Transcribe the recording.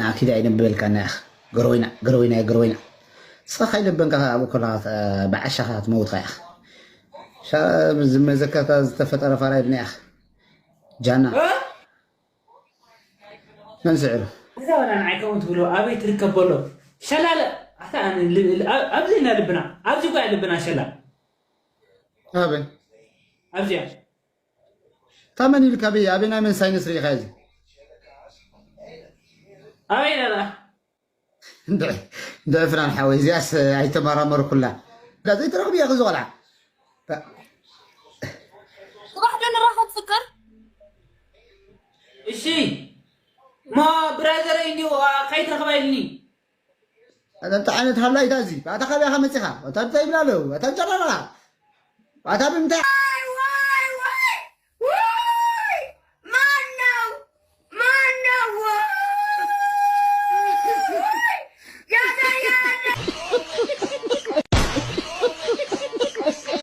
ኣኪዳ ኣይነብበልካና ኢኻ። ገረወይና፣ ገረወይና፣ ገረወይና። ንስኻ ካይለበንካ ኣብኡ ከለኻ ብዓሻኻ ትመውትኻ ኢኻ። ሻ-፣ ዝመዘከርካ ዝተፈጠረ ፋራ የድና ኢኻ። ጃና። እ? መን ስዕሩ? እዛ ወላ ንዓይ ከምኡ ትብሎ ኣበይ ትርከብ በሎ። ሸላለ። ኣታ ኣነ ል-፣ ል-፣ ኣብ-፣ ኣብዚ ኢና ልብና። ኣብዚ ጓ ልብና ሸላ። ኣበይ? ኣብዚኣ። ታመን ኢልካ በይ፣ ኣበይ ናይ መን ሳይንስ ርኢኻ እዚ? ኣበይ ነራ? እንድዒ፣ እንድዒ ፍናን ሓወይ፣ እዚኣስ ኣይተመራመርኩላ። እንዳ ዘይትረኽቢ ኢኺ እዚ ቆልዓ። ጽባሕ ዶ ንራኸብ ፍቅር? እሺ። ማ ብራዘር እንዲሁ ከይትረኽባ ኢልኒ። ኣታ እንታይ ዓይነት ሃላይ ዳዚ? ኣታ ካበይ ኢኻ መጺኻ? ኣታ እንታይ ይብላ ኣለዉ? ኣታ ጨራራ። ኣታ ብምንታይ